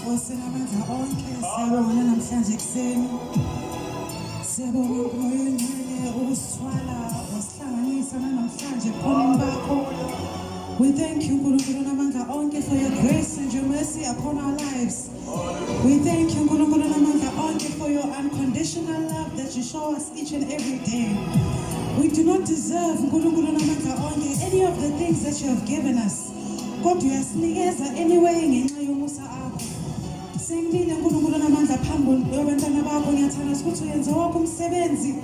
Nkosi namandla onke, siyabonga namhlanje ekuseni. Siyabonga Moya oNgcwele ukusithwala wasihlanganisa namhlanje ebukhoneni bakho. We thank you Nkulunkulu namandla onke for your grace and your mercy upon our lives. We thank you Nkulunkulu namandla onke for your unconditional love that you show us each and every day. We do not deserve Nkulunkulu namandla onke any of the things that you have given us. Kodwa uyasinikeza anyway ngenxa yomusa akho. Sengimile Nkulunkulu namandla phambi kwabantwana bakho, ngiyathandaza ukuthi uyenze wakho umsebenzi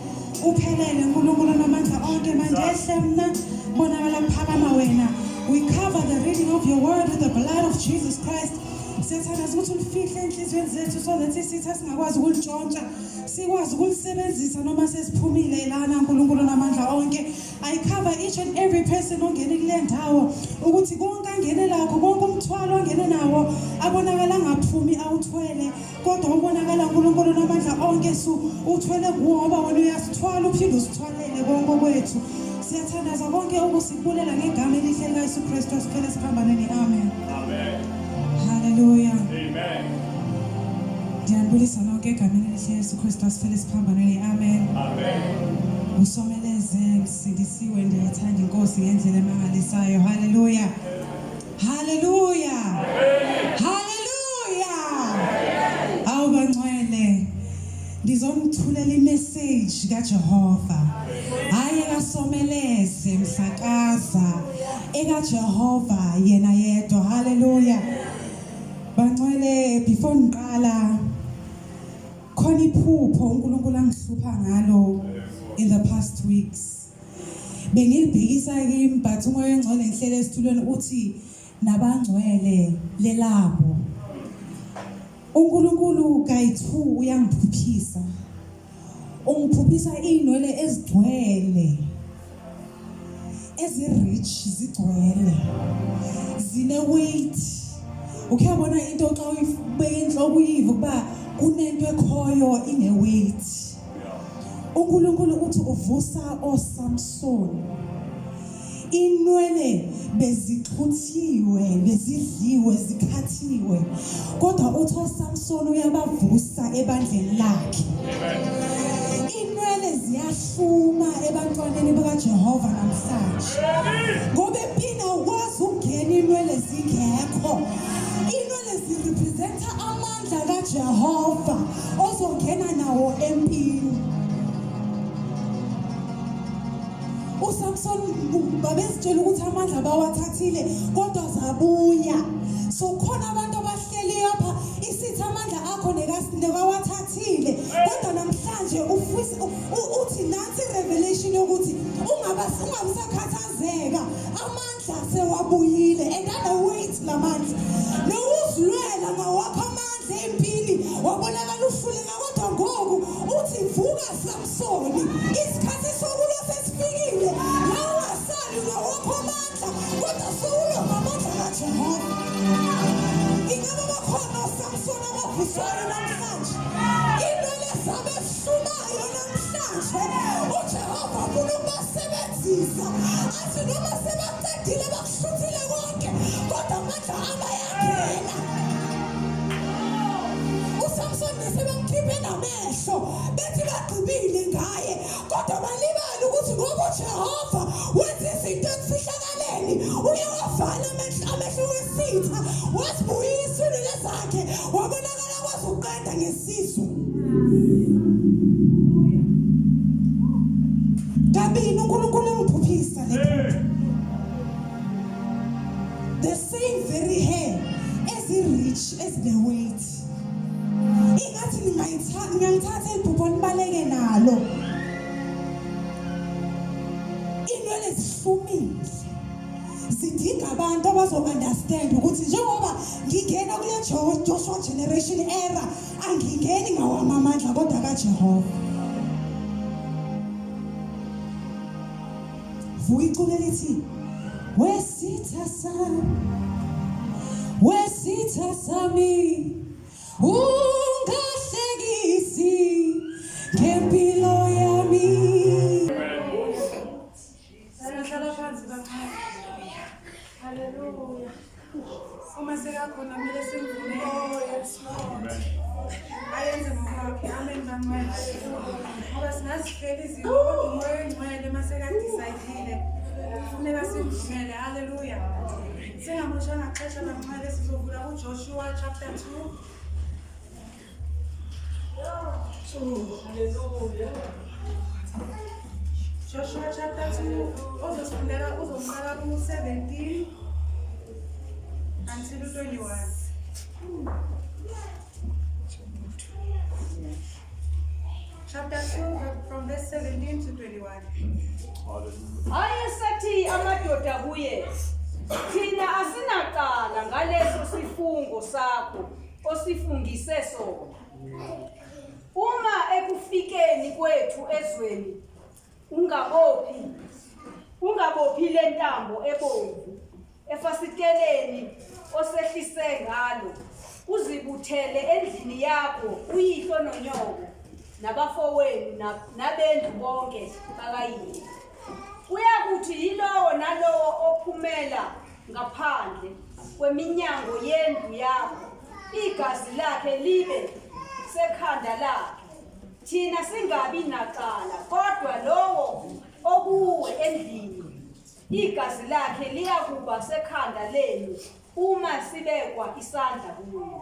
uphelele Nkulunkulu namandla onke. Mandehle mna, bonakala kuphakama wena. We cover the reading of your word with the blood of Jesus Christ. Siyathandaza ukuthi ulifihle enhliziyweni zethu so that isitha singakwazi ukulitshontsha, sikwazi ukulisebenzisa noma sesiphumile lana Nkulunkulu namandla onke. I cover each and every person ongene kule ndawo ukuthi konke angene lakho, konke umthwalo angene nawo abonakala angaphumi awuthwele, kodwa ubonakala uNkulunkulu namandla onke su uthwele kuwo, ngoba wena uyasithwala uphinde usithwalele konke kwethu. Siyathandaza konke okusibulela ngegama elihle likaYesu Kristu asiphele esiphambanweni. Amen. Amen. Hallelujah. Amen. Ndiyanibulisa nonke egameni elihle Yesu Kristu asifele esiphambanweni. Amen. Amen. Usomeleze ngisindisiwe, ndiyayithanda inkosi ngendlela emangalisayo. Haleluya. Haleluya. Haleluya. Awu bangcwele. Ndizomthulela imessage kaJehova. Hayi ekasomeleze mhlakaza ekaJehova yena yedwa. Haleluya. Bangcwele, before ngiqala, khona iphupho uNkulunkulu angihlupha ngalo in the past weeks. Bengilibhekisa kimi, but uMoya oNgcwele ngihlele esitulweni uthi nabangcwele lelabo. UNkulunkulu kayi-2 uyangiphuphisa. Ungiphuphisa izinwele ezigcwele, ezi-rich, zigcwele, zine-weight. Ukhe wabona into xa uyibeka intloko uyive ukuba kunento ekhoyo ine-weight. UNkulunkulu uthi uvusa oSamson. Inwele bezixhuthiwe, bezidliwe, zikhathiwe, kodwa uthi uSamson uyabavusa ebandleni lakhe. Inwele ziyahluma ebantwaneni bakaJehova namhlanje, ngoba empini awukwazi ukungena inwele zingekho. Inwele zirepresenta amandla kaJehova ozongena nawo empini. USamson babezitshela ukuthi amandla bawathathile, kodwa zabuya. So khona abantu abahleli apha isithi amandla akho nekawathathile, kodwa namhlanje ufisa uthi nansi revelation yokuthi ungaba ungabusakhathazeka, amandla sewabuyile and ane-weight lamandla. Nowuzilwela ngawakho amandla empini wabonakala uhluleka, kodwa ngoku uthi vuka Samsoni, isikhathi sokulwa sesifikile. La ungasali ngawakho amandla, kodwa sowulwa ngamandla kaJehova. Ingabe bakhona oSamsoni abavuswayo namhlanje? Inwele zabo ezihlumayo namhlanje uJehova ufuna ukubasebenzisa, athi noma sebaqedile bakuhluthile konke, kodwa amandla abayangena. USamson sebemkhiphe namehlo, bethi bagqibile ngaye, kodwa balibala ukuthi ngoba uJehova wenza izinto ekufihlakaleni, uyawavala amehlo wesitha, wazibuyisa inwele zakhe, wabonakala kwazi ukuqeda ngesizwe. Kabini uNkulunkulu engiphuphisa le phupho. The same very hair ezi-rich, ezine-weight. Ingathi ningalithatha iphupho nibaleke nalo. Inwele zihlumile, zidinga abantu abazo-understand ukuthi njengoba ngingena kule Joshua generation era, angingeni ngawami amandla kodwa kaJehova. Vuka iculo elithi wesitha sami, wesitha sami, ungahlekisi ngempilo yami. Singahlala phansi bancane. Haleluya. Uma sekakhona kumele simvumele. Oh yes. bangcwele. Ngoba singazihlela izinto kodwa uMoya oNgcwele uma sekadisayidile kufuneka simvumele. Haleluya. Singamoshanga xesha bangcwele, sizovula kuJoshua chapter 2. Hallelujah. Joshua chapter 2 ozosifundela uzoqala ku-17 until 21. Chapter 2 from verse 17 to 21. Ayesethi amadoda kuye, thina asinacala ngaleso sifungo sakho osifungise sona. Uma ekufikeni kwethu ezweni ungabophi le ntambo ebomvu efasiteleni osehlise ngalo, uzibuthele endlini yakho uyihlo nonyoko nabafowenu nabendlu bonke bakayihlo. Kuyakuthi yilowo nalowo ophumela ngaphandle kweminyango yendlu yakho, igazi lakhe libe sekhanda lakhe, thina singabi nacala, kodwa lowo okuwe endlini, igazi lakhe liyakuba sekhanda lenu uma sibekwa isandla kuye.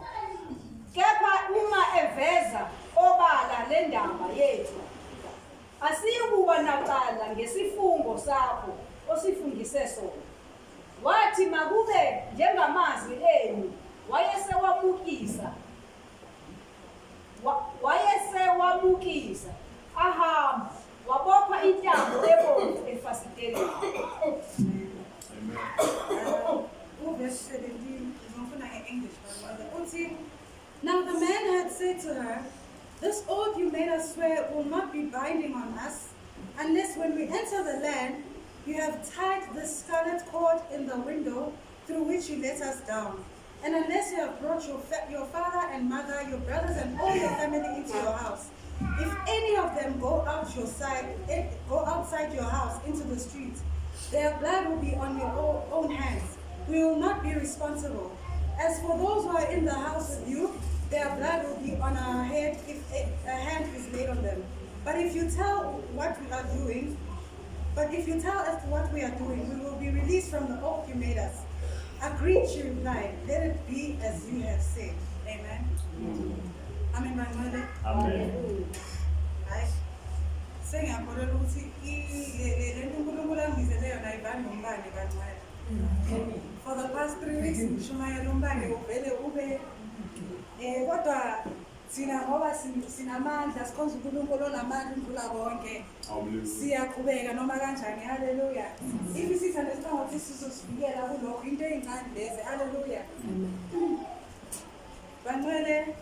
Kepha uma eveza obala le ndaba yethu, asiyukuba nacala ngesifungo sakho osifungise sona. Wathi, Makube njengamazwi enu. Wayesewamukisa, wayesewamukisa, ahamba, wabopha intambo ebomvu efasiteleni. Verse 17, ngifuna nge-English bangcwele. Uthi, "Now the man had said to her, 'This oath you made us swear will not be binding on us, unless when we enter the land, you have tied the scarlet cord in the window through which you let us down. And unless you have brought your father and mother, your brothers and all your family into your house. If any of them go out your side, go outside your house into the street, their blood will be on your own hands. We will not be responsible. As for those who are in the house with you, their blood will be on our head if a hand is laid on them. But if you tell what we are doing, but if you tell us what we are doing, we will be released from the oath you made us.' Agreed, she replied. Let it be as you have said." Amen. Amen, bangcwele. Amen. Hayi. Sengiyakholelwa ukuthi le nto uNkulunkulu angizele yona ayivani nombane, bangcwele. For the past 3 weeks ngishumayela umbane uvele ube kodwa thina ngoba sinamandla, sikhonza uNkulunkulu onamandla undlula konke. Hallelujah. Siyaqhubeka noma kanjani, haleluya. If isitha nesihlangothi sizosivikela kulokho, into ey'ncane lezi, haleluya. Bangcwele.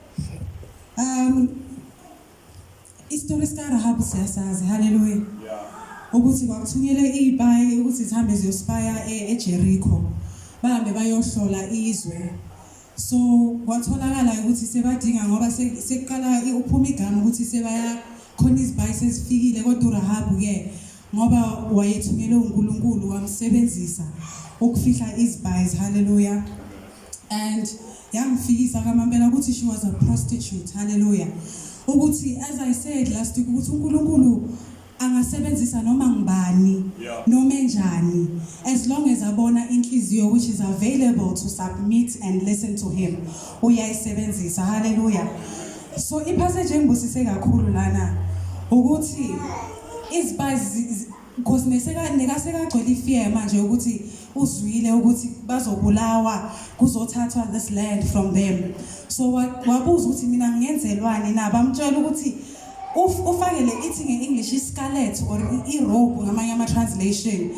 Isitori sikaRahab siyasazi, haleluya. Ukuthi kwakuthunyelwe izipayi ukuthi zihambe ziyospaya eJericho. Bahambe bayohlola izwe. So kwatholakala ukuthi sebadinga ngoba sekuqala uphuma igama ukuthi sebaya khona, izipayi sezifikile, kodwa uRahab ke ngoba wayethunyelwe uNkulunkulu wamsebenzisa ukufihla izipayi, haleluya. And yangifikisa kamampela ukuthi she was a prostitute, hallelujah. Ukuthi as I said last week ukuthi uNkulunkulu angasebenzisa noma ngibani noma enjani as long as abona inhliziyo which is available to submit and listen to him, uyayisebenzisa, hallelujah. So ipassage engibusise kakhulu lana ukuthi izipayi, because neseka nekasekagcwele ifear manje ukuthi uzwile ukuthi bazobulawa, kuzothathwa this land from them. So wabuza ukuthi mina ngingenzelwani na? Bamtshela ukuthi ufake le, ithi nge-English i-scarlet or i-robe ngamanye ama-translation,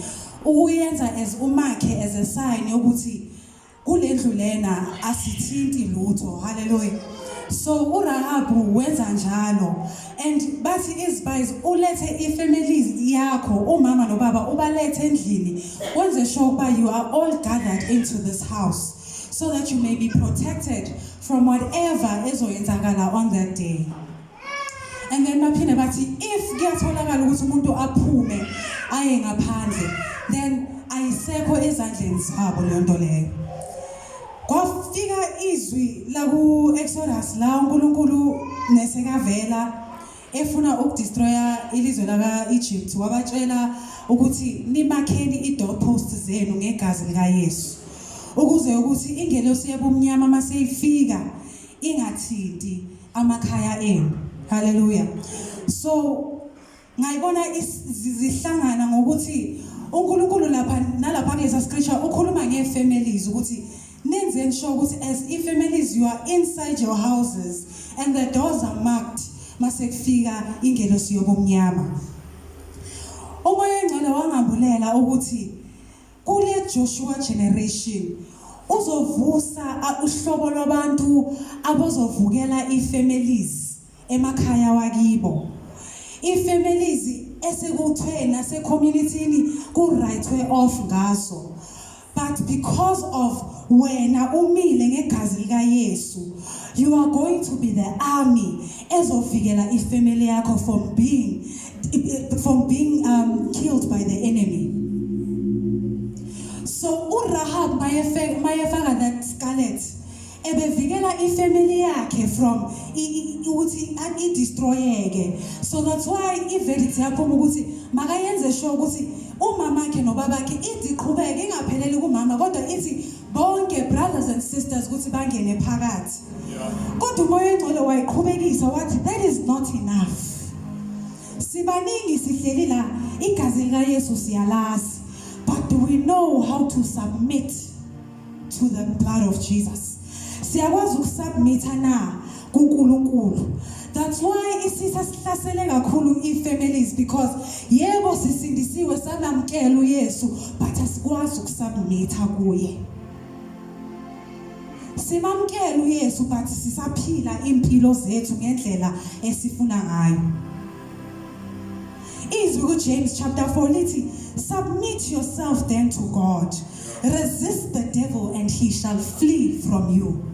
ukuyenza as umakhe as a sign yokuthi kule ndlu lena asithinti lutho, haleluya. So uRahab wenza njalo and bathi izispies ulethe ifamilies yakho, umama nobaba, ubalethe endlini, wenze sure ukuba you are all gathered into this house so that you may be protected from whatever ezoyenzakala on that day. And then baphinde bathi if kuyatholakala ukuthi umuntu aphume aye ngaphandle, then ayisekho ezandleni zabo leyo nto leyo. Kwafika izwi la ku Exodus la uNkulunkulu nesekavela. efuna ukudestroya ilizwe laka-Egypt wabatshela ukuthi nimakheni i-doorpost zenu ngegazi likaYesu ukuze ukuthi ingelosi yobumnyama maseyifika ingathinti amakhaya enu. Haleluya. So ngayibona zihlangana ngokuthi uNkulunkulu lapha nalapha kulesa scripture ukhuluma ngefamilies ukuthi nenzeni sure ukuthi as i-families you are inside your houses and the doors are marked mase kufika ingelosi yobumnyama. Umoya Ongcwele wangambulela ukuthi kule Joshua generation uzovusa uhlobo lwabantu abazovukela ifamilies emakhaya wakibo, ifamilies esekuthwe nasecommunityini ku right way off ngazo, but because of wena umile ngegazi lika Yesu, you are going to be the army ezovikela ifamily yakho from being killed by the enemy. So uRahab mayefaka that scarlet, ebevikela ifamily yakhe from ukuthi i-destroyeke. So that's why i-verdict yaphuma ukuthi makayenze sure ukuthi umama wakhe nobabakhe ithi iqhubeke ingapheleli kumama, kodwa ithi bonke brothers and sisters ukuthi bangene phakathi. Kodwa uMoya Ongcwele wayiqhubekisa wathi that is not enough. Sibaningi sihleli la, igazi likaYesu siyalazi, but do we know how to submit to the blood of Jesus? Siyakwazi ukusubmitha na kuNkulunkulu? That's why isitha sihlasele kakhulu ifamilies, because yebo, sisindisiwe, sanamkela uYesu, but asikwazi ukusubmitha kuye. Simamkela uYesu, but sisaphila impilo zethu ngendlela esifuna ngayo. Izwi kuJames chapter 4 lithi, "Submit yourself then to God. Resist the devil and he shall flee from you."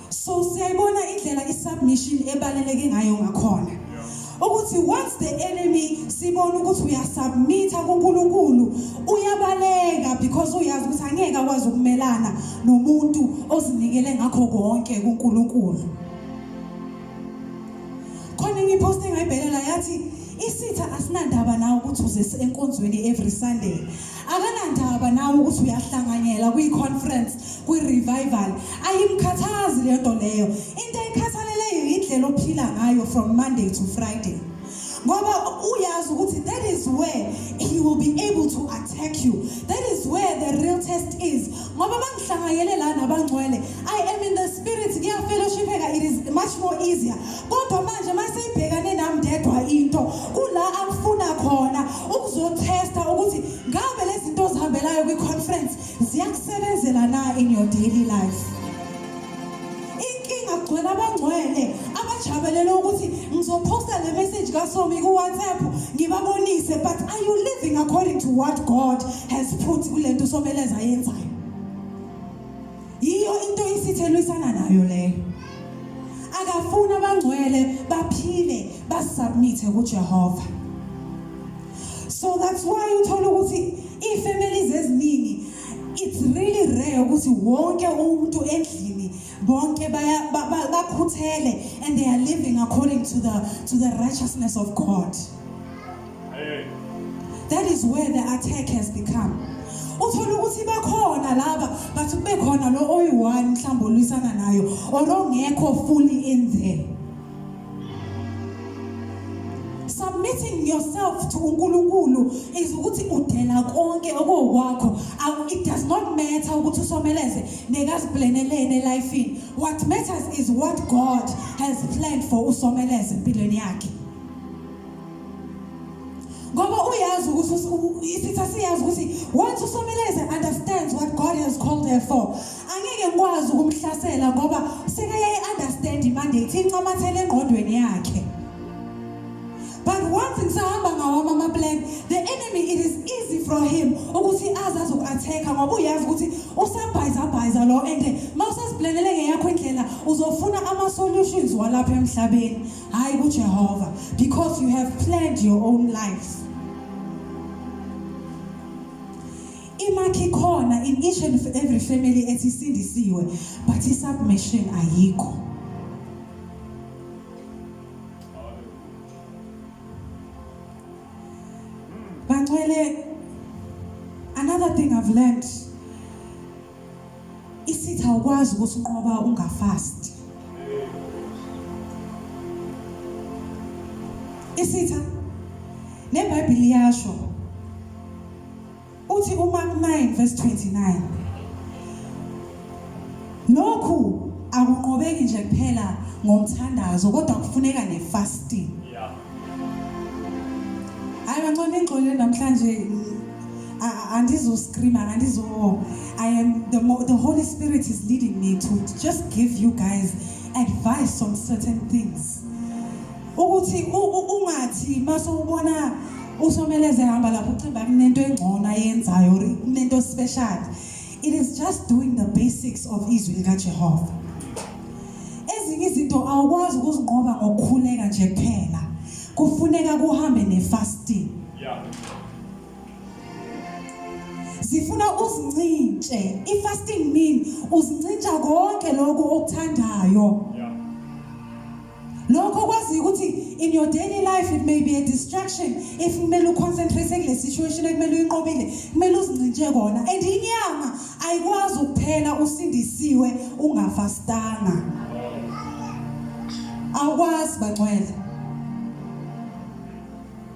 So siyayibona indlela isubmission ebaluleke ngayo ngakhona. Ukuthi once the enemy sibona ukuthi uyasubmitha kuNkulunkulu, uyabaleka, because uyazi ukuthi angeke akwazi ukumelana nomuntu ozinikele ngakho konke kuNkulunkulu. Khona enye ipost engayibhelela yathi isitha asinandaba nawe ukuthi uze enkonzweni every Sunday. Akanandaba nawe ukuthi uyahlanganyela kwi-conference, kwi-revival. Ayimkhathazi lento leyo. Into ayikhathaleleyo indlela ophila ngayo from Monday to Friday. Ngoba uyazi ukuthi that is where he will be able to attack you. That is where the real test is. Ngoba mangihlanganyele la nabangcwele, I am in the spirit, kuyafellowshipeka, it is much more easier. Kodwa manje maseyibhekane nami ndedwa into, kula akufuna khona ukuzotesta ukuthi ngabe lezi zinto ozihambelayo kwi-conference ziyakusebenzela na in your daily life. Inkinga kugcwele abangcwele abajabulele ukuthi ngizophosta le message kaSomi ku-WhatsApp ngibabonise, but are you living according to what God has put kule nto uSomeleza ayenzayo? Yiyo into isitha elwisana nayo leyo. Akafuna abangcwele baphile basubmithe kuJehova. So that's why uthola ukuthi ii-families eziningi, it's really rare ukuthi wonke umuntu endlini bonke baya bakhuthele and they are living according to the righteousness of God. That is where the attack has become. Uthola ukuthi bakhona laba, but kube khona lo oyi-one mhlawumbe olwisana nayo or ongekho fully in there. Submitting yourself to uNkulunkulu is ukuthi udela konke okuwakho. It does not matter ukuthi uSomeleze nekaziplanelene elifini. What matters is what God has planned for uSomeleze empilweni yakhe. Ngoba uyazi ukuthi isitha siyazi ukuthi once uSomeleze understands what God has called her for, angeke ngikwazi ukumhlasela ngoba sekayayi-understand imandate, incamathele engqondweni yakhe. But once ngisahamba ngawami ama-plan, the enemy, it is easy for him ukuthi aze azoku-attack-a, ngoba uyazi ukuthi usabhayizabhayiza lo, and ma usaziplanele ngeyakho indlela, uzofuna ama-solutions walapha emhlabeni, hhayi kuJehova, because you have planned your own life. Imark ikhona in each and every family ethi isindisiwe, but i-submission ayikho. I've learned, isitha awukwazi ukusinqoba ungafast. Isitha neBhayibheli liyasho uthi uMark 9 verse 29 lokhu akunqobeki nje kuphela ngomthandazo kodwa kufuneka nefasting. Hayi bancane ingxolile namhlanje andizoscreama andizo I am the the Holy Spirit is leading me to just give you guys advice on certain things. Ukuthi ungathi mase ubona usomeleze hamba lapho ucimba kunento engcono ayenzayo or kunento special. It is just doing the basics of izwi likaJehova. Ezinye izinto awukwazi ukuzinqoba ngokukhuleka nje kuphela. Kufuneka kuhambe nefasting. Yeah. Zifuna uzincintshe. I-fasting mean uzincintsha konke lokho okuthandayo. Yeah. Lokho kwazi ukuthi in your daily life it may be a distraction if kumele uconcentrate kule situation ekumele uyinqobile kumele uzincintshe kona and inyama ayikwazi ukuphela usindisiwe ungafastanga awukwazi bangcwele.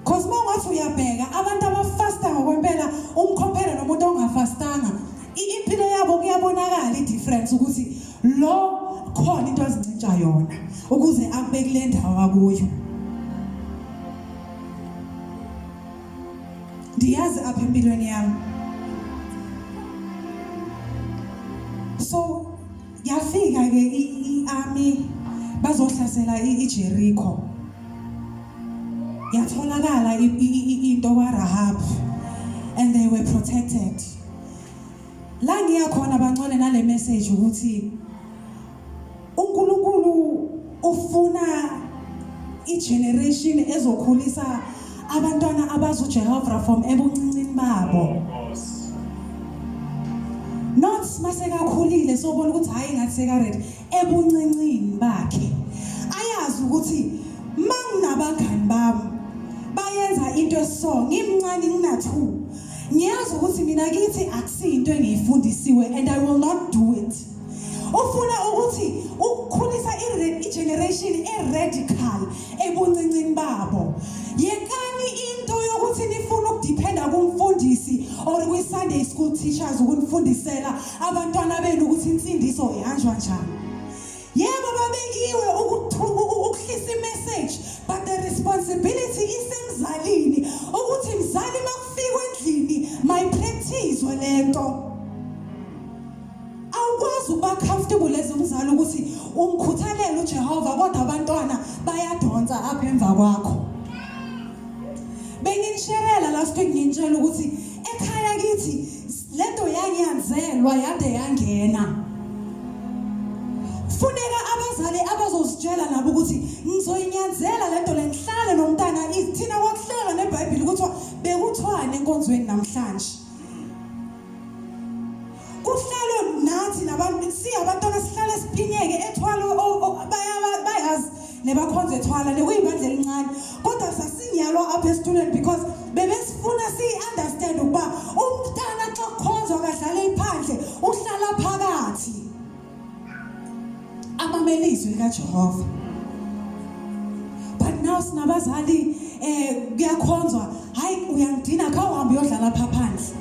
Cause uma ungathi uyabheka abantu abafasta ngokwempela umkhophela nomuntu ongafastanga impilo yabo kuyabonakala i-difference ukuthi lo khona into azincintsha yona ukuze akube kule ndawo akuyo. Ndiyazi apha empilweni yami. So yafika ke i-army bazohlasela iJericho. Yatholakala into kwaRahab and they were protected. La ngiya khona bancole nale message ukuthi uNkulunkulu ufuna igeneration ezokhulisa abantwana abazi uJehova from ebuncincini babo. Not masekakhulile sobona ukuthi hayi ngathi seka ready ebuncincini bakhe. Ayazi ukuthi manginabangani bami bayenza into eso ngimncane ngina 2 ngiyazi ukuthi mina kithi akusinto engiyifundisiwe and I will not do it. Ufuna ukuthi ukukhulisa i-generation e-radical ebuncincini babo. Yekani into yokuthi nifuna ukudiphenda kumfundisi or kwi-Sunday school teachers ukunifundisela abantwana benu ukuthi insindiso ihanjwa njani. Yebo babekiwe ukuhlisa imessage but the responsibility isemzalini ukuthi mzali makufikwa endlini mayipractice lento. Awukwazi ukuba comfortable as umzali ukuthi umkhuthalele uJehova kodwa abantwana bayadonsa apha emva kwakho. Benginisherela last week nginitshela ukuthi ekhaya kithi lento yanyanzelwa yade yangena. Funeka abazali abazozitshela nabo ukuthi ngizoyinyanzela lento le ngihlale nomntana thina kwakuhlala neBhayibheli kuthiwa bekuthiwani enkonzweni namhlanje. Kuhlalwe nathi nabantu siyabantwana sihlale siphinyeke ethwalo bayazi nebakhonza ethwala nekuyibandla elincane kodwa sasinyalwa apha esitulweni because bebesifuna siyi-understand ukuba umntana xa kukhonzwa akadlale iphandle uhlala phakathi amamele izwi likaJehova. But now sinabazali eh kuyakhonzwa hayi uyangidina khawuhambe uyodlala pha phandle.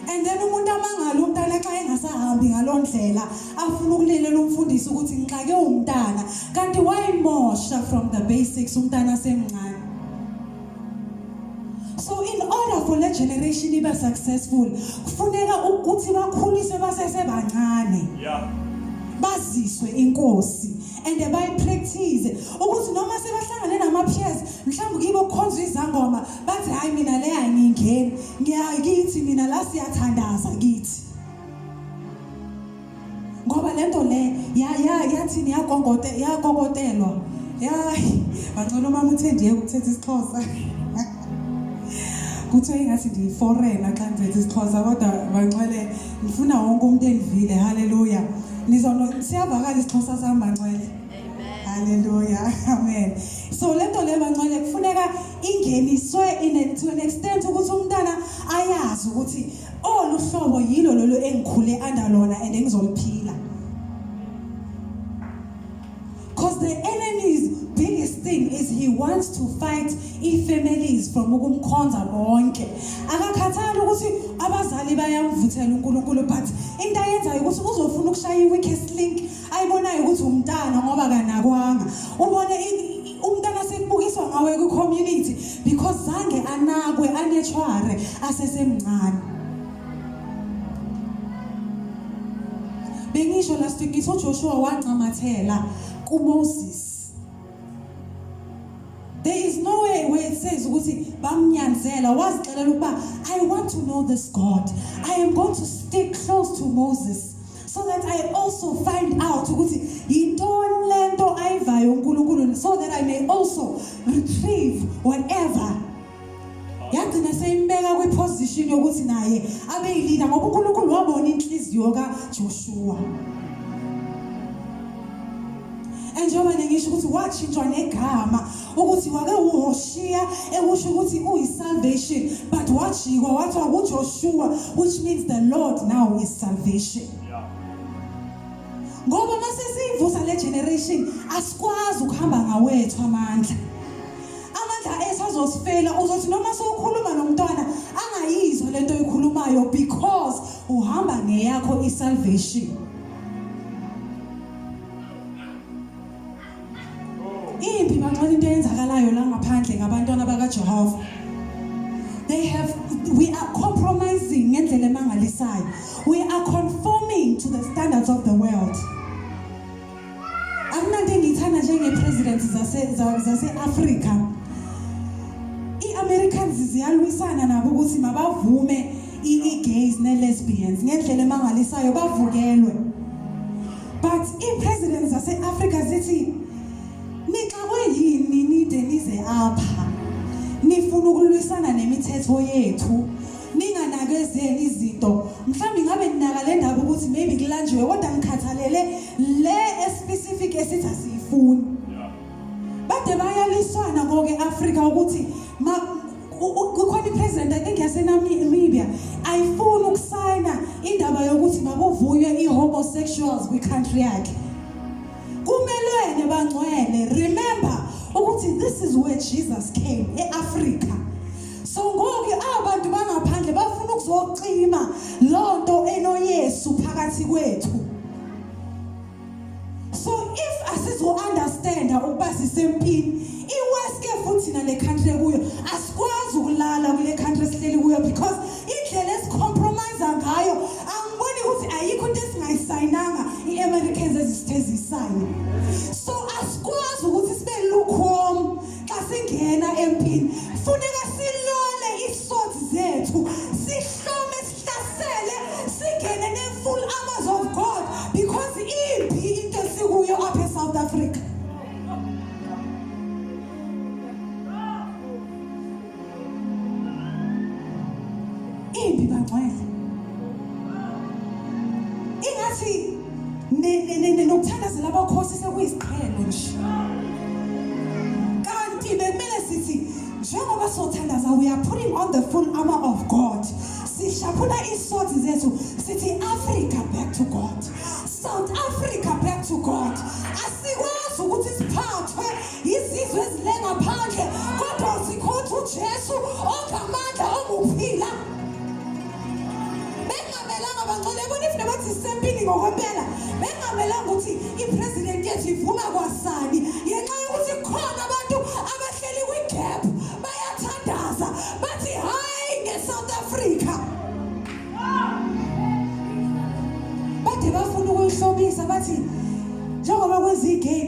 And then umuntu amangala umntana xa engasahambi ngalondlela afuna ukulilela umfundisi ukuthi ngixake umntana kanti wayimosha from the basics umntana semncane. So in order for le generation ibe successful kufuneka ukuthi bakhuliswe basesebancane. Yeah. Baziswe inkosi and bayipractice ukuthi noma sebahlangane nama peers mhlawumbe kibo kukhonzwa izangoma bathi hayi mina le angingeni ngiyakithi mina la siyathandaza kithi. Ngoba lento le ya ya yathini yakongote yakokotelwa. Ya bangcono mama uthe ndiye ukuthetha isiXhosa. Kuthiwa ingathi ndiyiforeigner xa ndithetha isiXhosa kodwa bangcwele ngifuna wonke umuntu endivile. Haleluya. Nizono siyavakala isiXhosa sami bangcwele. Haleluya. Amen. So lento le bangcwele kufuneka ingeniswe in a, to an extent ukuthi umntana ayazi ukuthi Olu hlobo yilo lolu engikhule under lona and engizoluphila. Because the enemy's biggest thing is he wants to fight i-families from ukumkhonza bonke. Akakhathali ukuthi abazali bayamvuthela uNkulunkulu but into ayenzayo ukuthi uzofuna ukushaya i-weakest link ayibonayo ukuthi umntana ngoba kanakwanga. Ubone umntana sekubukiswa ngawe kwi-community because zange anakwe anetshware asesemncane. Bengisho last week ngithi uJoshua wancamathela kuMoses. There is no way where it says ukuthi bamnyanzela wazixelela ukuba I want to know this God. I am going to stick close to Moses so that I also find out ukuthi yintoni lento ayivayo uNkulunkulu so that I may also retrieve whatever yagcina seyimbeka kwiposition yokuthi naye abe yileader ngoba uNkulunkulu wabona inhliziyo kaJoshua. Njengoba ngisho ukuthi washintshwa negama ukuthi wake uHoshiya ekusho ukuthi uyi-salvation but wajikwa wathiwa kuJoshua which means the Lord now is salvation. Ngoba mase siyivusa le generation asikwazi ukuhamba ngawethu amandla. Amandla ethu azosifela uzothi noma sowukhuluma nomntwana angayizwa lento oyikhulumayo because uhamba ngeyakho isalvation. Impi bangcono into eyenzakalayo la ngaphandle ngabantwana bakaJehova. They have we are compromising ngendlela emangalisayo. We are conforming to the standards of the world. Akunanto engiyithanda njenge-president zase-Afrika. I-Americans ziyalwisana nabo ukuthi mabavume i-gays ne-lesbians ngendlela emangalisayo bavukelwe. But i-president zase-Afrika zithi nixakwe yini nide nize apha nifuna ukulwisana nemithetho yethu ninganakezeli izinto mhlawumbe ngabe ninaka le ndaba ukuthi maybe kulanjiwe kodwa ngikhathalele le especific esithi asiyifuni bade bayaliswana koke Africa ukuthi ma kukhona ipresident I think yaseNamibia ayifuni ukusayina indaba yokuthi makuvunywe i-homosexuals kwi-country yakhe kumelwene bangcwele remember ukuthi this is where Jesus came eAfrica so ngoku abantu bangaphandle bafuna ukuzocima lonto enoYesu phakathi kwethu so if asizo understand ukuba sisempini iwest ke futhi nale country kuyo asikwazi ukulala kule country esihleli kuyo because indlela esicompromise ngayo angiboni ukuthi ayikho into esingayisayinanga i-Americans ezisithe zisayine so asikwazi ukuthi sibe lukewarm xa singena empini funeka silole iswords zethu sihlome sihlasele singene ne-full armors of God because impi into esikuyo apha eSouth Africa. Impi bangcwele ingathi nokuthandazela abakhosi sekuyisiqhelo nje kanti bekumele sithi njengoba sothandaza we are putting on the full armor of God sishaphula isword zethu sithi Africa back to God South Africa back to God asikwazi ukuthi siphathwe izizwe ezilenga phandle kodwa sikhotha uJesu ongamandla onguphila bengamelanga bangcole yabona if nabathi sisempini ngokwempela bengamelanga ukuthi ipresident yethu ivuma kwasani ngenxa yokuthi khona abantu abahleli kwi-gap bayathandaza bathi hhayi nge-South Africa bade bafuna ukuyihlobisa bathi njengoba kwezi-gay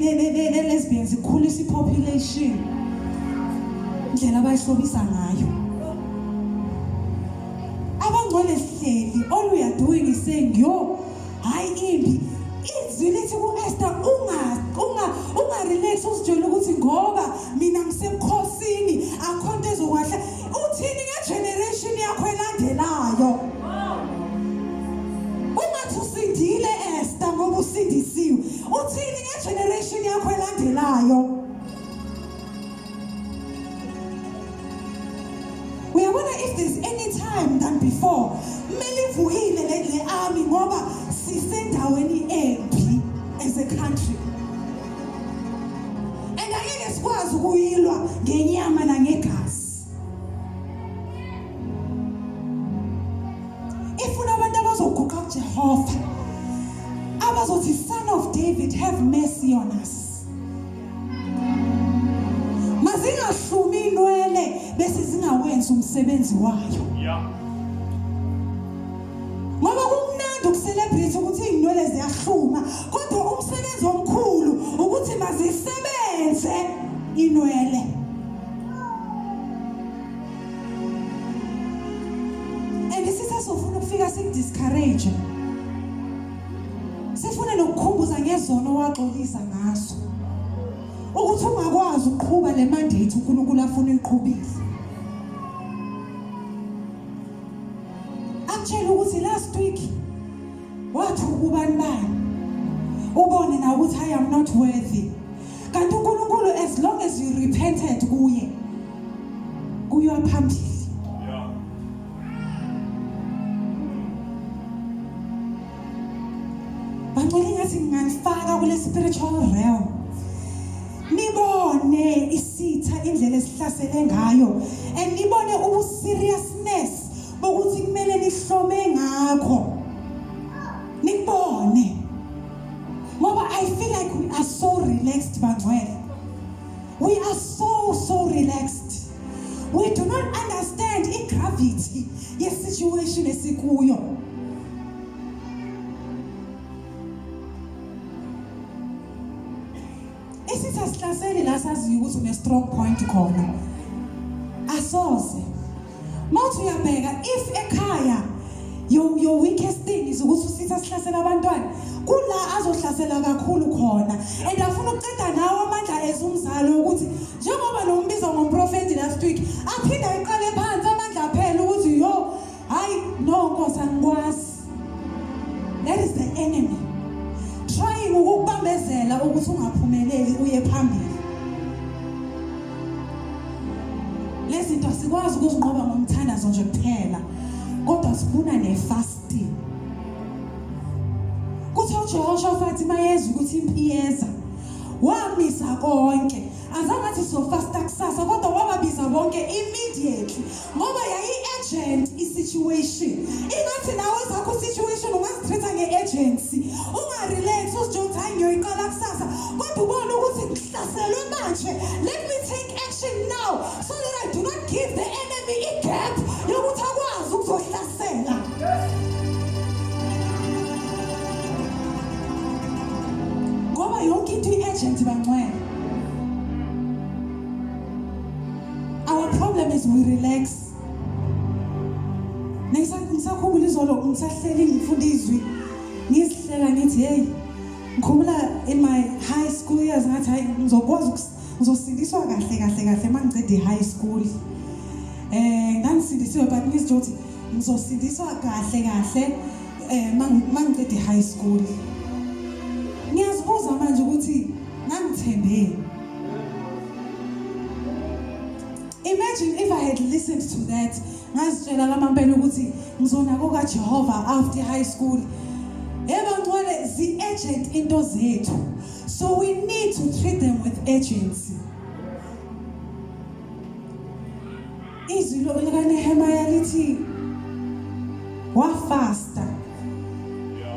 ne-lesbians ikhulisa i-population indlela abayihlobisa ngayo abangcwele sihleli all we are doing is saying yo hayi imbi izwi lithi ku-Esther unga unga unga relax uzitshela ukuthi ngoba mina ngisemkhosini akho nto ezokwahle uthini ngegeneration yakho elandelayo ungathi usindile Esther ngoba usindisiwe uthini ngegeneration yakho elandelayo uyabona if there's any time than before kumele ivukile le army ngoba sisendaweni embi as a country and angeke sikwazi ukuyilwa ngenyama nangegazi ifuna abantu abazoguqa kuJehova abazothi son of David have mercy on us mazingahlumi inwele bese zingawenzi umsebenzi wayo Yeah. ngoba kumnandi ukucelebrate ukuthi izinwele ziyahluma kodwa umsebenzi omkhulu ukuthi mazisebenze inwele and sisasofuna ukufika sikudiscourage sifune nokukhumbuza ngezono owaxolisa ngazo ukuthi ungakwazi ukuqhuba le mandate uNkulunkulu afuna uyiqhubile akutshela ukuthi last week wathi ubani bani ubone na ukuthi I am not worthy kanti uNkulunkulu as long as you repented kuye kuywa phambili Yeah. Bangcwele ngathi nginganifaka kule spiritual realm nibone isitha indlela esihlasele ngayo and nibone ubu seriousness bokuthi kumele nihlome ngakho nikubone ngoba i feel like we are so relaxed bangcwele we are so so relaxed we do not understand i-gravity ye-situation esikuyo isitha sihlaseli la saziyo ukuthi une-strong point khona asoze mawuthi uyabheka if ekhaya your weakest thing is ukuthi usitha sihlasela abantwana kula azohlasela kakhulu khona and afuna ukuceda nawe amandla as umzali ukuthi njengoba nombiza ngomprofeti last week aphinde ayiqale phansi amandla aphele ukuthi yo hayi no nkosi angikwazi that is the enemy trying ukukubambezela ukuthi ungaphumeleli uye phambili lezi zinto asikwazi ukuzinqoba ngomthandazo nje kuphela kodwa sifuna nefasting kuthiwa uJehoshafati mayezwa ukuthi impi iyeza wamisa konke azange athi sofasta kusasa kodwa wababiza bonke immediately ngoba yayi-urgent i-situation ingathi nawe zakho situation ungazitreat-a nge-urgency ungarelax uzitsho ukuthi hayi ngiyoyiqala kusasa kodwa ubone ukuthi ngihlaselwe manje let me take action now so that I do not give the enemy i-gap yokuthi akwazi ukuzohlasela ngoba yonke into i-urgent bangcwele Our problem is we relax. Ngisakhumbula izolo ngisahleli ngifunda izwi ngizihleka ngithi hey ngikhumbula in my high school years ngathi hayi ngizokwazi ngizosindiswa kahle kahle kahle mangiceda i-high school. Eh ngangisindisiwe but ngizitsho ukuthi ngizosindiswa kahle kahle eh mangiceda i-high school. Ngiyazibuza manje ukuthi ngangithembeni. Imagine if I had listened to that ngazitshela lamampela ukuthi ngizonako kaJehova after high school. Ebangcwele zi urgent into zethu. So we need to treat them with urgency. Izwi likaNehemiah lithi wafasta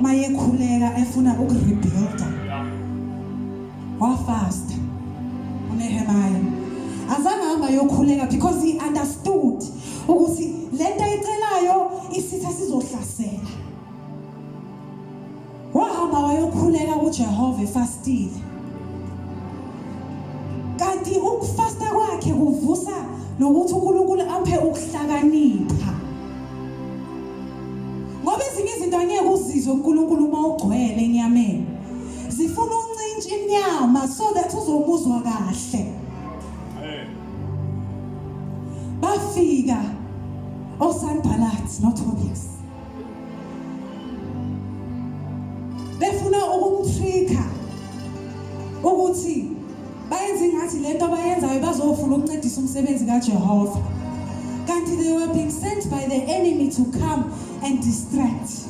mayekhuleka efuna ukurebuilda. Wafasta uNehemiah. Azange hamba yokhuleka because he understood ukuthi lento ayicelayo isitha sizohlasela. Wahamba wayokhuleka kuJehova efastile. Kanti ukufasta kwakhe kuvusa nokuthi uNkulunkulu aphe ukuhlakanipha. Ngoba ezinye izinto angeke uzizwe uNkulunkulu uma ugcwele enyameni. Zifuna uncintshe inyama so that uzomuzwa kahle. Bafika oSanbalat noTobias. Befuna ukumtricka ukuthi bayenza ingathi lento abayenzayo bazofuna ukuncedisa umsebenzi kaJehova. Kanti Kanti they were being sent by the enemy to come and distract.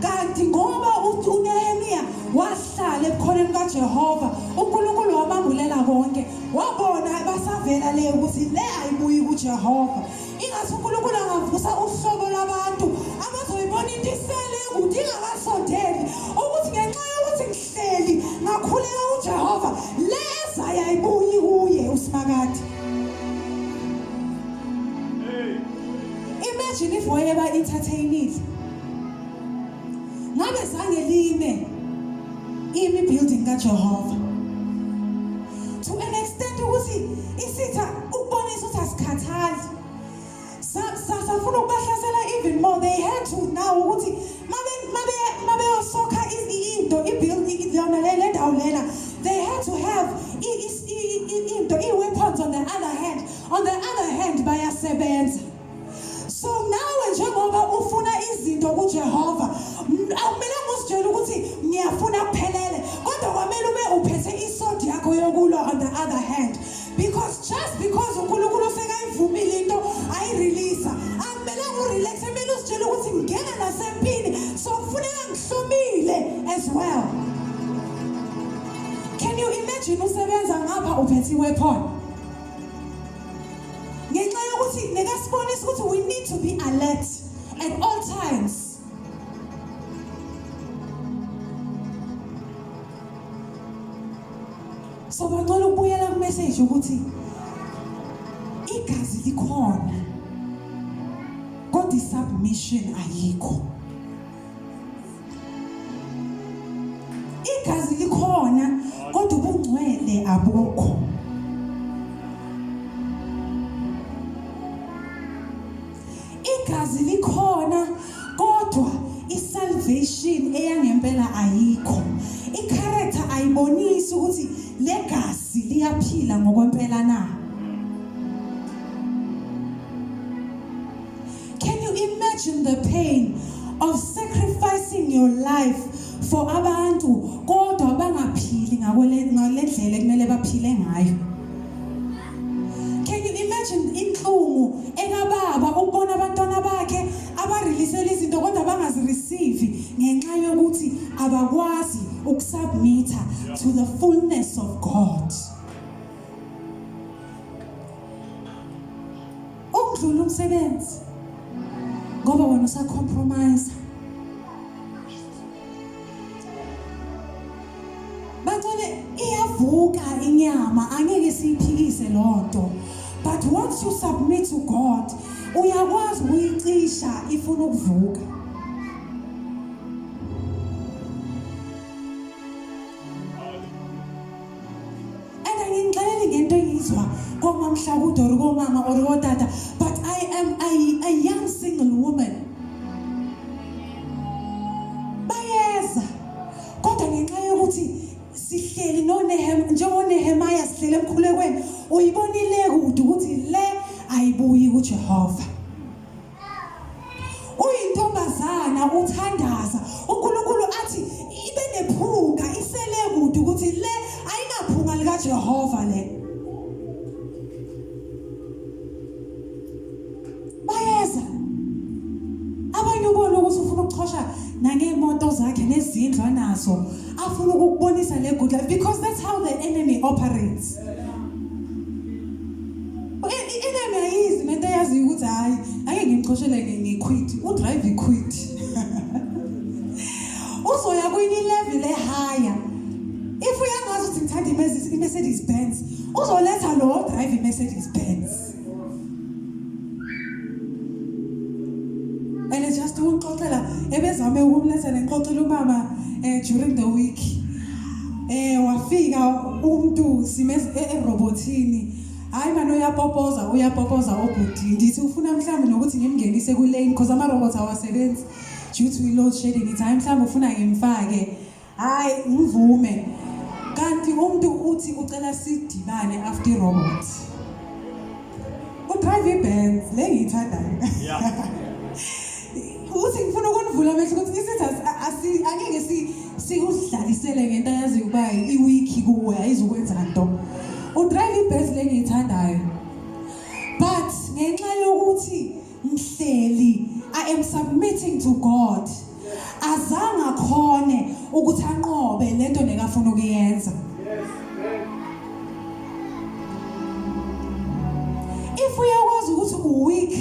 Kanti ngoba uNehemiya wahlala ebukhoneni kaJehova, uNkulunkulu wamambulela konke. Wabona basavela le ukuthi le ayibuyi kuJehova. Ingathi uNkulunkulu angavusa uhlobo lwabantu abazoyibona into isele kude ingakasondeli ukuthi ngenxa yokuthi ngihleli ngakhuleka uJehova le ezayo ayibuyi kuye uSimakade. Imagine if wayeba entertainile. Ngabe zange lime imi building kaJehova. To an extent ukuthi isitha ukubonisa ukuthi asikhathali. Sasafuna ukubahlasela even more. They had to now ukuthi mabe mabe mabeyosokha into ibuild yona le ndawo lena. They had to have into i-weapons on the other hand. On the other hand bayasebenza. So nawe njengoba ufuna izinto kuJehova akumelanga uzitshele ukuthi ngiyafuna kuphelele kodwa kwamele ube uphethe isword yakho yokulwa on the other hand because just because uNkulunkulu sekayivumile into ayirelease akumelanga urelax kumele uzitshele ukuthi ngingena nasempini so kufuneka ngihlomile as well. Can you imagine usebenza ngapha uphethe iweapon? Ngenxa yokuthi nekasibonisa ukuthi we need to be alert at all times. So bangcono ukubuyela ku message ukuthi igazi likhona kodwa isubmission ayikho. Igazi likhona kodwa ubungcwele abukho. Igazi likhona kodwa isalvation eyangempela ayikho. Icharacter ayibonisi ukuthi legazi liyaphila ngokwempela na. Can you imagine the pain of sacrificing your life for abantu kodwa bangaphili ngakole ngalendlela ekumele baphile ngayo? Can you imagine inhlungu ekababa ukubona abantwana bakhe abareleasela izinto kodwa bangazireceive ngenxa yokuthi abakwazi ukusubmita to the fullness of God. Ukudlula umsebenzi ngoba wena usacompromise. Bacele iyavuka inyama angeke siyiphikise lonto. But once you submit to God, uyakwazi ukuyicisha ifuna ukuvuka. And angingixeleli ngento engizwa komamhlakude or komama or kotata but I am a young single woman. Bayeza kodwa ngenxa yokuthi sihleli noNehem njengoNehemiah sihlele emkhulekweni uyibonile kude ukuthi le ayibuyi kuJehova. Uyintombazana uthandaza uNkulunkulu athi ibe nephunga isele kude ukuthi le ayinaphunga likaJehova le. Bayeza. Abanye ubona ukuthi ufuna ukuchosha nangeemoto zakhe nezindlu anazo afuna ukukubonisa le good life because that's how the enemy operates. I-enemy ayizi nento eyaziyo ukuthi hhayi ake ngimxoshele ngiquit udrive iquit uzoya kwenye ilevel ehigher if uyangazi ukuthi ngithanda i-Mercedes Benz uzoletha lo drive i-Mercedes Benz and just ukuxoxela ebezame ukumletha nenxoxela umama eh during the week eh wafika umuntu sime e-, erobotini hayi mani uyapopoza uyapopoza obhuti ngithi ufuna mhlawumbe nokuthi ngimngenise ku-lane because ama-robot awasebenzi due to i-load shedding ngithi hhayi mhlawumbe ufuna ngimfake hhayi ngivume kanti umuntu uthi ucela sidibane after i-robot udrive i-Benz le ngiyithandayo uthi ngifuna ukunivula amehlo ukuthi isithi angeke sikudlalisele ngento ayaziyo ukuba iwiki kuwe ayizukwenza nto udrive i-Benz le ngiyithandayo but ngenxa yokuthi ukuthi ngihleli, I am submitting to God. Azange akhone ukuthi anqobe lento nekafuna ukuyenza. If uyakwazi ukuthi u-weak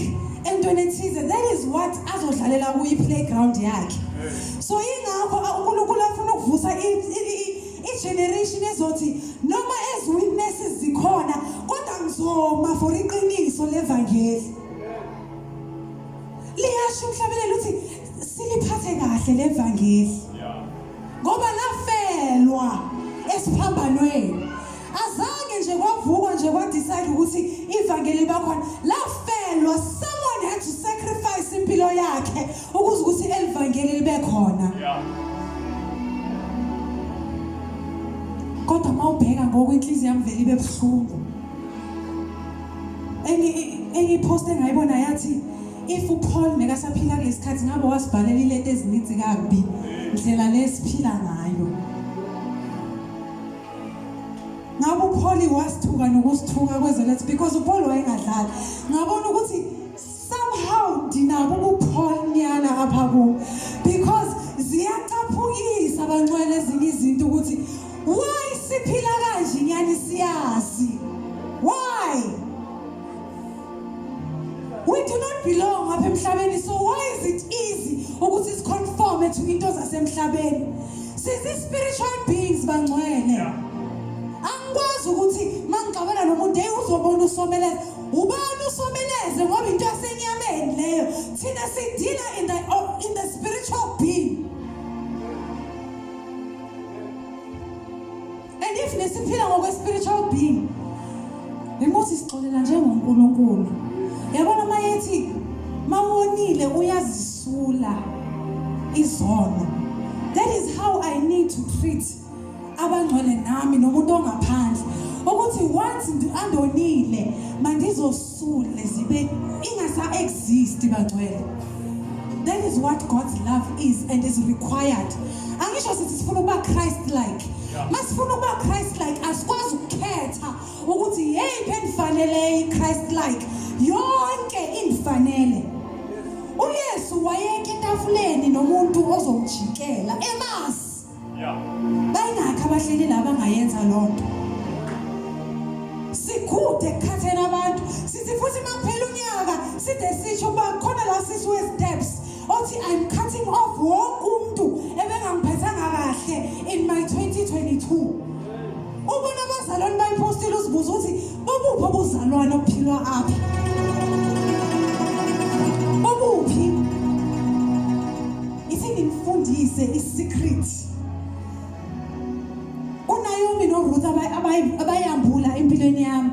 entweni ethize, that is what azodlalela kuyi playground yakhe. So ingakho uNkulunkulu afuna ukuvusa i-generation ezothi noma ezi weaknesses zikhona kodwa ngizoma for iqiniso levangeli. Liyasho umhlabelelo uthi siliphathe kahle levangeli. Ngoba lafelwa esiphambanweni. Azange nje kwavukwa nje kwa-decide ukuthi ivangeli libakhona. Lafelwa, someone had to sacrifice impilo yakhe ukuze ukuthi elivangeli libe khona. Kodwa mawubheka ngoku inhliziyo yami vele ibe buhlungu. Enye enye ipost engayibona yathi if uPaul nekasaphila kulesikhathi ngabe wasibhalela ileta ezininzi kabi ndlela lesiphila ngayo. Ngabe uPaul wasithuka nokusithuka kwezelethu because uPaul wayengadlali. Ngabona ukuthi somehow ndinabo ubuPaul nyana apha kum because ziyacaphukisa abangcwele ezinye izinto ukuthi why siphila kanje nyani siyazi. Why? We do not belong apha emhlabeni, so why is it easy ukuthi siconforme to into zasemhlabeni? Sizi spiritual beings bangcwele. Angikwazi ukuthi mangixabana nomuntu hey uzobona usomeleze. Ubani usomeleze ngoba into yasenyameni leyo. Thina sidila in the spiritual being. And if nesiphila ngokwe spiritual being, imuthi sixolela njengoNkulunkulu. Yabona mayethi mawonile uyazisula izono. That is how I need to treat abangcwele nami nomuntu ongaphandle. Ukuthi once andonile mandizosule zibe ingasa exist bangcwele. That is what God's love is and is required. Angisho sithi sifuna ukuba Christ like. Masifuna ukuba Christ like asikwazi ukukhetha ukuthi yeyiphi endifanele iChrist like. Yonke indifanele. uYesu wayeke etafuleni nomuntu ozomjikela emazi. Bayingakho abahleli la bangayenza lonto. Sikude ekukhatheni abantu. Sithi futhi makuphela unyaka side sisho ukuba khona la sisi steps othi I'm cutting off wonke umuntu ebengangiphethanga kahle in my 2022. Ubona abazalwane bayipostile uzibuza ukuthi bobuphi obuzalwane obuphilwa apha. Bobuphi? Ithi ngimfundise isecret. uNaomi noRuth abayambula empilweni yami.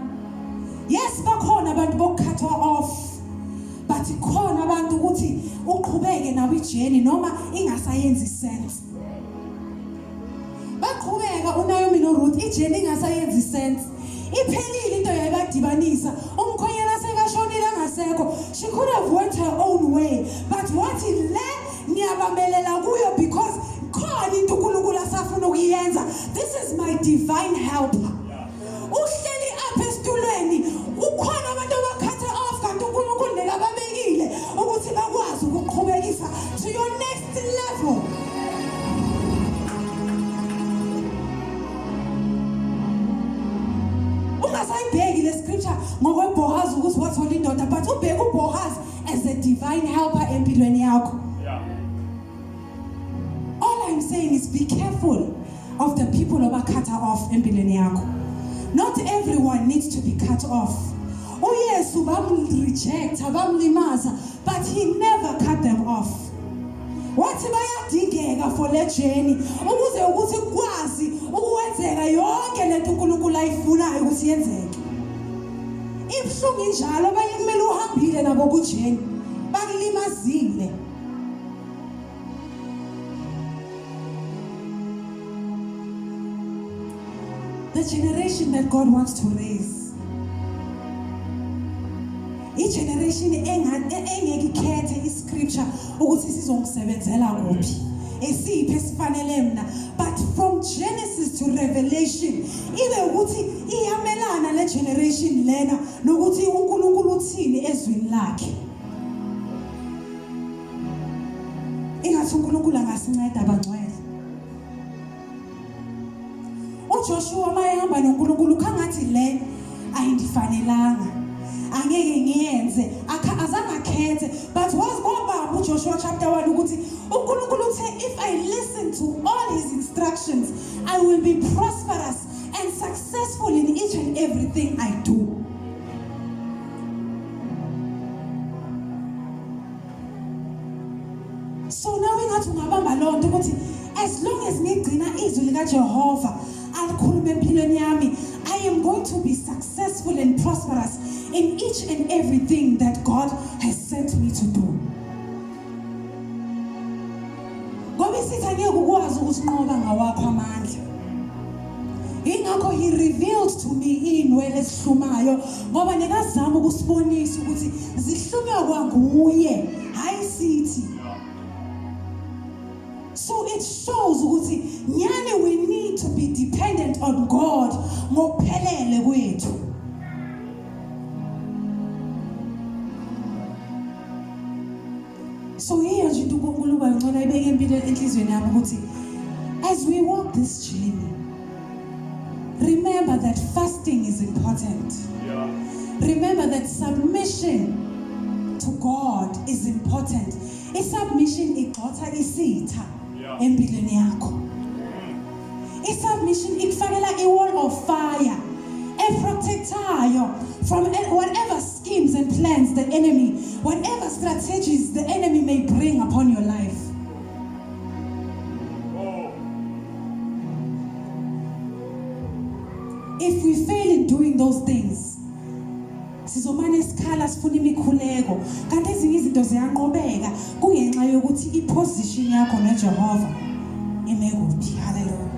Yes, bakhona abantu bokukhathwa off. But khona abantu ukuthi uqhubeke nawo ijourney noma ingasayenzi sense. Baqhubeka uNaomi noRuth ijourney ingasayenzi sense. Iphelile into yayibadibanisa. Umkhwenyana sekashonile angasekho. She could have went her own way, but wathi le ngiyabambelela kuyo because khona into uNkulunkulu asafuna ukuyenza. This is my divine helper. Uhleli apha esitulweni ukhona abantu abakhathe off kanti uNkulunkulu nekababekile ukuthi bakwazi ukuqhubekisa to your next level. Ungasayibheki le scripture ngokweBoaz ukuthi wathola indoda, but ubheke uBoaz as a divine helper empilweni yakho. All I'm saying is be careful of the people oba-cut off empilweni yakho. Not everyone needs to be cut off. uYesu bamreject, bamlimaza, but he never cut them off. Wathi bayadingeka for le journey ukuze ukuthi kwazi ukuwenzeka yonke lento uNkulunkulu ayifunayo ukuthi yenzeke. Ibuhlungu injalo, abanye kumele uhambile nabo ku journey, bakulimazile. The generation that God wants to raise, i-generation engeke ikhethe iscripture ukuthi sizongisebenzela kuphi. Esiphi esifanele mina? But from Genesis to Revelation ibe ukuthi iyamelana le generation lena nokuthi uNkulunkulu uthini ezwini lakhe. Ingathi uNkulunkulu angasinceda abangcwele. uJoshua mayehamba noNkulunkulu khangathi le ayindifanelanga angeke ngiyenze azange akhethe but wazibamba uJoshua chapter 1 ukuthi uNkulunkulu uthe if I listen to all his instructions I will be prosperous and successful in each and everything I do. So nawe ngathi ungabamba lonto ukuthi as long as ngigcina izwi likaJehova alikhuluma empilweni yami I am going to be successful and prosperous in each and everything that God has sent me to do. Ngoba isitha ngeke ukwazi ukusinqoba ngawakho amandla. Ingakho he revealed to me inwele esihlumayo ngoba nekazama ukusibonisa ukuthi zihlunywa kwanguye hayi sithi. So it shows ukuthi nyane we need to be dependent on God ngokuphelele kwethu. So yiyo nje into uNkulunkulu uba ngcono ayibeke impilo enhliziyweni yami ukuthi as we walk this journey remember that fasting is important. Yeah. Remember that submission to God is important. I-submission igxotha isitha empilweni yakho. I-submission ikufakela i-wall of fire eprotectayo from whatever schemes and plans the enemy, whatever strategies the enemy may bring upon your life. Oh. If we fail in doing those things, sizomane sikhala sifuna imikhuleko kanti ezinye izinto ziyanqobeka kungenxa yokuthi iposition yakho noJehova ime kuphi. Hallelujah.